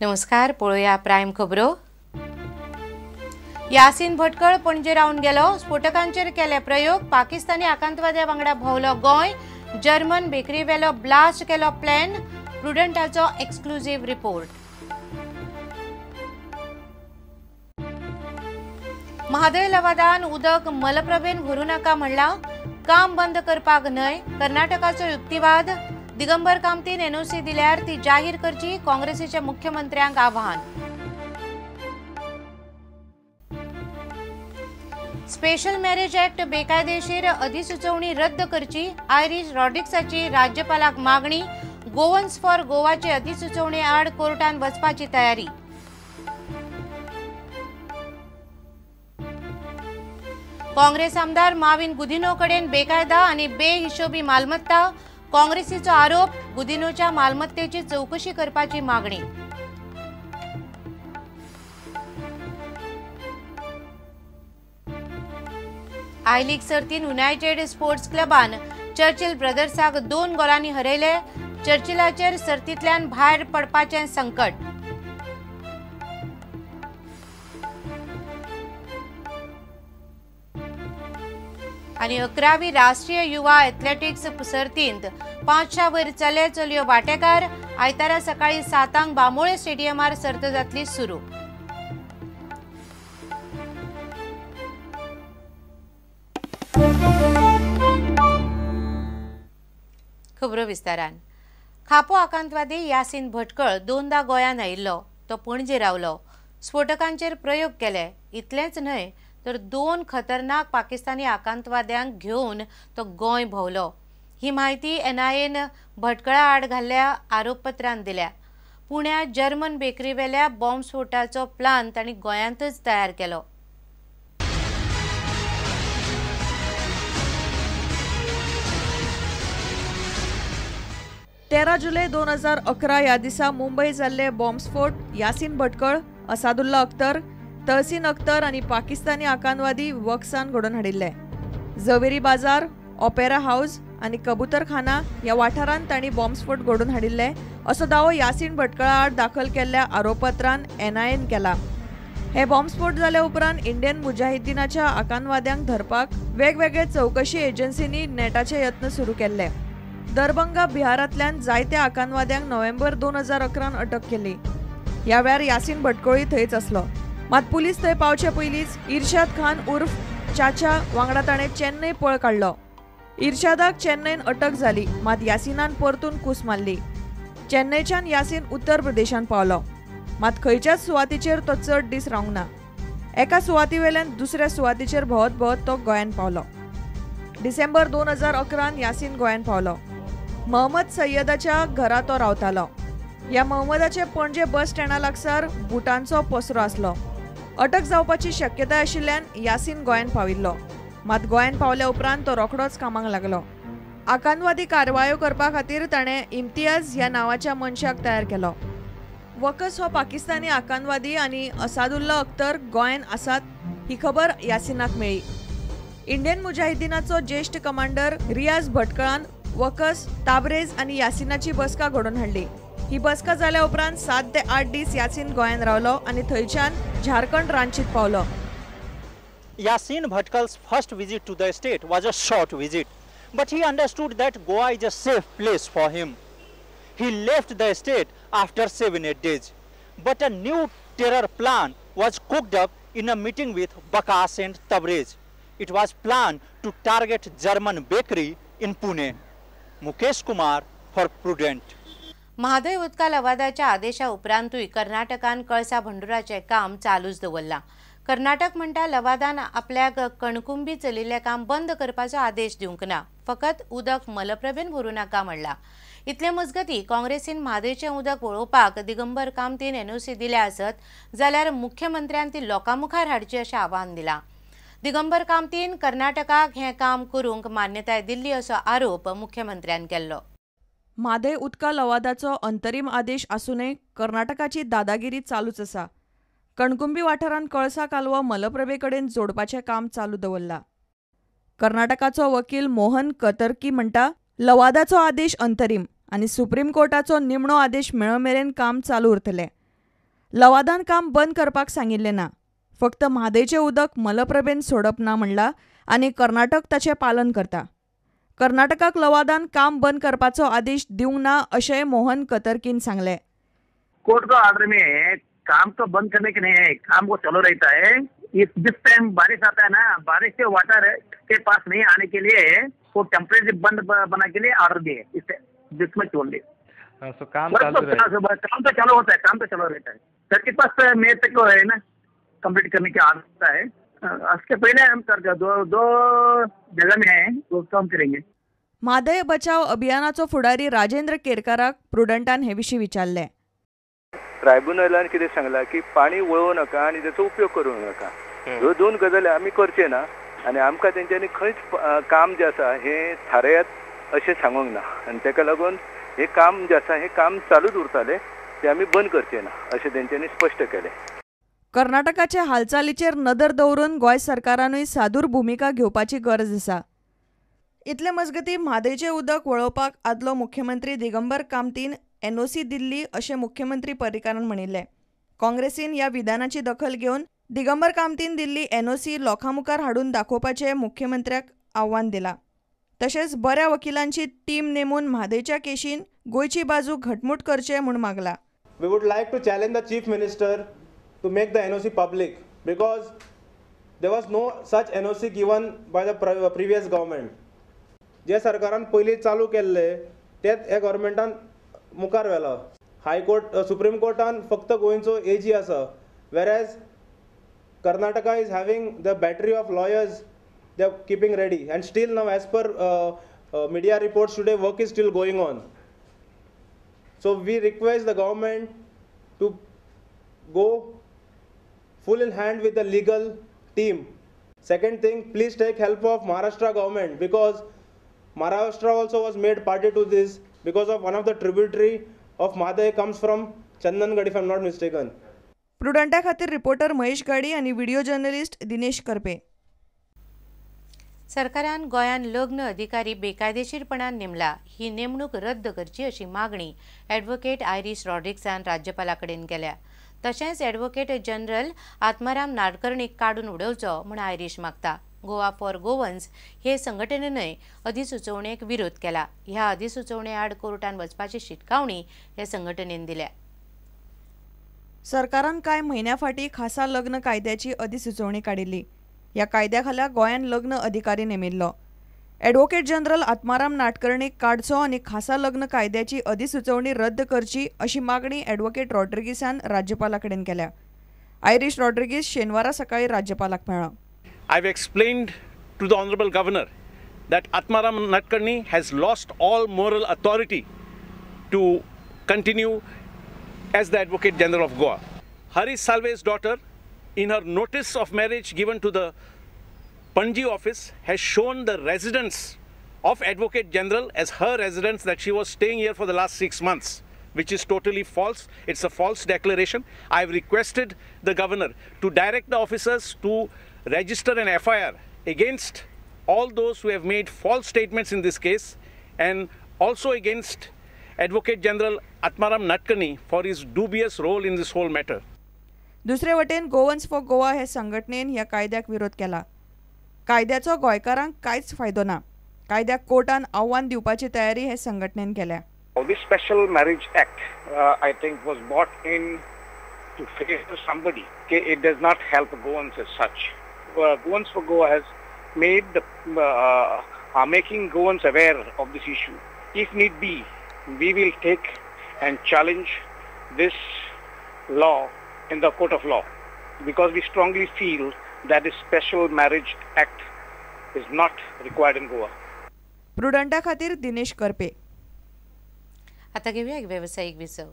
नमस्कार, पळोवया प्रायम खबरो। यासीन भटकळ पणजे रावन गेलो, स्फोटकांचेर केले प्रयोग, पाकिस्तानी आकांतवाद्या वांगडा भोंवलो गोंय, जर्मन बेकरीवेलो ब्लास्ट केलो प्लॅन, प्रुडंटाचो एक्सक्लुझिव्ह रिपोर्ट। म्हादय लवादान उदक मलप्रभेन भरू नाका म्हणलां, काम बंद करपाक न्हय, कर्नाटकाचो युक्तिवाद, दिगंबर कामतीन एनओसी दिल्यार ती जाहीर करची, काँग्रेसीच्या मुख्यमंत्र्यांक आव्हान। स्पेशल मॅरेज ऍक्ट बेकायदेशीर अधिसुचोवणी रद्द करची, आयरीश रॉड्रिक्साची राज्यपालाक मागणी, गोवन्स फॉर गोवाचे अधिसुचोवणे आड कोर्टान वचपाची तयारी। काँग्रेस आमदार माविन गुदिनो कडेन बेकायदा आनी बेहिशोबी मालमत्ता, काँग्रेसीचो आरोप, गुदिनोच्या मालमत्तेची चौकशी करपाची मागणी। I league सर्तीन युनायटेड स्पोर्ट्स क्लबान चर्चिल ब्रदर्साक 2 गोलांनी हरयले, चर्चिलाचेर सर्तींतल्यान भायर पडपाचें संकट। आनी 11वी राष्ट्रीय युवा एथलेटिक्स सर्तींत 500 वयर चले चलयो वांटेकार, आयतारा सकाळी 7 बांबोळे स्टेडियमार सर्त जातली सुरू। खबरो विस्तारान। खापो आकांतवादी यासीन भटकळ 2दा गोंयांत आयिल्लो, तो पणजे रावलो, स्फोटकांचेर प्रयोग केले, इतलेंच न्हय तर 2 खतरनाक पाकिस्तानी आकांतवाद्यांक घेवन तो गोंय भोंवलो। ही म्हायती एनआयएन भटकळा आड घाल्ल्या आरोपपत्रान दिल्या। पुण्या जर्मन बेकरीवेल्या बॉम्बस्फोटाचो प्लान तांणी गोंयांतच तयार केलो। तेरा जुलै 2011 ह्या दिसा मुंबय जाल्ले बॉम्बस्फोट यासीन भटकळ, असादुल्ला अख्तर, तहसीन अख्तर आनी पाकिस्तानी आकांतवादी वक्सान घडोवन हाडिल्ले। जवेरी बाजार, ऑपेरा हाऊस आनी कबूतरखाना ह्या वाठारांत तांणी बॉम्बस्फोट घडोवन हाडिल्ले असो दावो यासीन भटकळा आड दाखल केल्ल्या आरोपपत्रान एनआयएन केला। हे बॉम्बस्फोट जाल्या उपरांत इंडियन मुजाहिद्दीनाच्या आकांतवाद्यांक धरपाक वेगवेगळे चवकशी एजन्सींनी नेटाचे यत्न सुरू केल्ले। दरबंगा बिहारांतल्यान जायत्या आकांतवाद्यांक नोव्हेंबर 2011 अटक केली। ह्या वेळार यासीन भटकळी थंयच आसलो, मात पुलीस थंय पावचे पयलींच इर्शाद खान उर्फ चाचा वांगडा ताणें चेन्नय पळ काडलो। इर्शादाक चेन्नयन अटक जाली, मात यासिनान परतून कूस मारली। चेन्नयच्यान यासीन उत्तर प्रदेशान पावलो, मात खंयच्याच सुवातीचेर तो चड दीस रावंक ना। एका सुवातीवेल्यान दुसऱ्या सुवातीचेर भोंवत भोंवत तो गोंयांत पावलो। डिसेंबर 2011 यासीन गोंयांत पावलो। महमद सय्यदाच्या घरा तो रावतालो। ह्या महमदाचे पणजे बस स्टँडा लागसार बुटांचो पसरो आसलो। अटक जावपाची शक्यताय आशिल्ल्यान यासीन गोंयांत पाविल्लो, मात गोंयांत पावल्या उपरांत तो रोखडोच कामाक लागलो। आकांतवादी कारवायो करपा खातीर ताणें इम्तियाज ह्या नांवाच्या मनशाक तयार केलो। वकस हो पाकिस्तानी आकांतवादी आनी असादुल्ला अख्तर गोंयांत आसात ही खबर यासिनाक मेळ्ळी। इंडियन मुजाहिद्दीनाचो ज्येश्ठ कमांडर रियाज भटकळान वकस, ताबरेज आनी यासिनाची बसका घडोवन हाडली। ही बसका जाल्या उपरांत 7 ते 8 दीस यासीन गोंयांत रावलो आनी थंयच्यान झारखंड रांचीत पावलो। Yasin Bhatkal's first visit to the state was a short visit, but he understood that Goa is a safe place for him. He left the state after 7-8 days, but a new terror plan was cooked up in a meeting with Bakas and Tabrez. It was planned to target German bakery in Pune. Mukesh Kumar for Prudent. Mhadei उदका लवादाच्या आदेशा उपरांतूय कर्नाटकान कळसा भंडुराचें काम चालूच दवरलां। कर्नाटक म्हणटा लवादान आपल्याक कणकुंबी चलिल्लें काम बंद करपाचो आदेश दिवंक ना, फकत उदक मलप्रभेन भरूं नाका म्हणलां। इतले मजगतीं काँग्रेसीन म्हादयचें उदक वळोवपाक दिगंबर कामतीन एनओसी दिल्या आसत जाल्यार मुख्यमंत्र्यान ती लोकां मुखार हाडची अशें आव्हान दिलां। दिगंबर कामतीन कर्नाटकाक हें काम करूंक मान्यताय दिल्ली असो आरोप मुख्यमंत्र्यान केल्लो। म्हादय उदका लवादाचो अंतरीम आदेश आसूनय कर्नाटकाची दादागिरी चालूच आसा। कणकुंबी वाठारांत कळसा कालवो मलप्रभे कडेन जोडपाचें काम चालू दवरलां। कर्नाटकाचो वकील मोहन कतर्की म्हणटा, लवादाचो आदेश अंतरीम आनी सुप्रीम कोर्टाचो निमणो आदेश मेळ मेरेन काम चालू उरतलें। लवादान काम बंद करपाक सांगिल्लें ना, फक्त म्हादयचें उदक मलप्रभेन सोडप ना म्हणलां आनी कर्नाटक ताचें पालन करता. कर्नाटकाक लवादान काम बंद करपाचो आदेश दिवंक ना अशेंय मोहन कतरकीन सांगलें. कोर्ट का ऑर्डर में काम तो बंद करने के नहीं है, काम को चालू रहता है. इस जिस टाइम बारिश आता है ना, बारिश के वाटर के पास नहीं आने के लिए वो टेम्परेरी बंद बना के लिए ऑर्डर दिए. इससे जिसमें ओनली काम काम तो चालू होता है, काम तो चालू रहता है. 31 मई तक है ना कंप्लीट करने के ऑर्डर होता है. उसके पहले हम कर दो जगह में है वो काम करेंगे. म्हादय बचाव अभियानाचो फुडारी राजेंद्र केरकाराक प्रुडंटान हे विशीं विचारलें. ट्रायब्युनलान कितें सांगलां की पाणी वळोवं नाका आनी ताचो उपयोग करूं नाका. ह्यो दोन गजाली आमी करचे ना आनी आमकां तेंच्यांनी खंयच काम जें आसा हें थारयात अशें सांगूंक ना आनी ताका लागून हें काम जें आसा हें काम चालूच उरतालें, तें आमी बंद करचें ना अशें तेंच्यांनी स्पश्ट केलें. कर्नाटकाचे हालचालीचेर नदर दवरून गोंय सरकारानूय सादूर भुमिका घेवपाची गरज आसा. इतले मजगतीं म्हादयचें उदक वळोवपाक आदलो मुख्यमंत्री दिगंबर कामतीन एनओसी दिल्ली अशें मुख्यमंत्री पर्रीकारान म्हणिल्लें. काँग्रेसीन ह्या विधानाची दखल घेवन दिगंबर कामतीन दिल्ली एनओसी लोकां मुखार हाडून दाखोवपाचें मुख्यमंत्र्याक आव्हान दिलां. तशेंच बऱ्या वकिलांची टीम नेमून म्हादयच्या केशीन गोंयची बाजू घटमूट करचे म्हूण मागला. We would like to challenge the chief minister to make the NOC public because there was no such NOC given by the previous government. जे सरकारान पयलीं चालू केल्ले तेच ह्या गव्हर्मेंटान मुखार व्हेलां. हायकोर्ट सुप्रीम कोर्टान फक्त गोंयचो एजी आसा, whereas Karnataka is having the battery of lawyers they are keeping ready and still now as per media reports today work is still going on. So we request the government to go full in hand with the legal team. Second thing, please take help of Maharashtra government because Maharashtra also was made party to this because of one of the tributary of Mhadei comes from Chandangad if I am not mistaken. प्रुडंटा खातीर reporter Mahesh गाडी आणि video journalist Dinesh Karpe. सरकारान गोंयांत लग्न अधिकारी बेकायदेशीरपणान नेमला ही नेमणूक रद्द करची अशी मागणी ॲडव्होकेट आयरीश रॉड्रिक्सान राज्यपाला कडेन केल्या. तशेंच ॲडव्होकेट जनरल आत्माराम नाडकर्णीक काडून उडोवचो म्हूण आयरीश मागता. गोवा फॉर गोवन्स हे संघटनेनय अधिसुचोवणेक विरोध केला. ह्या अधिसुचोवणे आड कोर्टान वचपाची शिटकावणी हे संघटनेन दिल्या. सरकारान कांय म्हयन्या फाटीं खासा लग्न कायद्याची अधिसुचोवणी काडिल्ली. ह्या कायद्या खाला गोंयान लग्न अधिकारी नेमिल्लो. ॲडव्होकेट जनरल आत्माराम नाडकर्णीक काडचो आनी खासा लग्न कायद्याची अधिसुचोवणी रद्द करची अशी मागणी ॲडव्होकेट रॉड्रिगीसान राज्यपाला कडेन केल्या. आयरीश रॉड्रिगीस शेनवारा सकाळी राज्यपालाक मेळ्ळो. I have explained to the Honorable Governor that Atmaram Nadkarni has lost all moral authority to continue as the Advocate General of Goa. Harish Salve's daughter, in her notice of marriage given to the Panji office, has shown the residence of Advocate General as her residence, that she was staying here for the last 6 months, which is totally false. It's a false declaration. I have requested the Governor to direct the officers to register an FIR against all those who have made false statements in this case and also against Advocate General Atmaram Nadkarni for his dubious role in this whole matter. दुसरे वटेन Goans for Goa हे संघटनेन ह्या कायद्याक विरोध केला. कायद्याचो गोंयकारांक कांयच फायदो ना. कायद्याक कोर्टान आव्हान दिवपाची तयारी हे संघटनेन केल्या. This Special Marriage Act, I think, was brought in to favor somebody. It does not help Goans as such. Goans for Goa has made the are making Goans aware of this issue. If need be, we will take and challenge this law in the court of law, because we strongly feel that this Special Marriage Act is not required in Goa. प्रुडंटा खातीर दिनेश करपे. आता घेऊया एक व्यावसायिक विसव.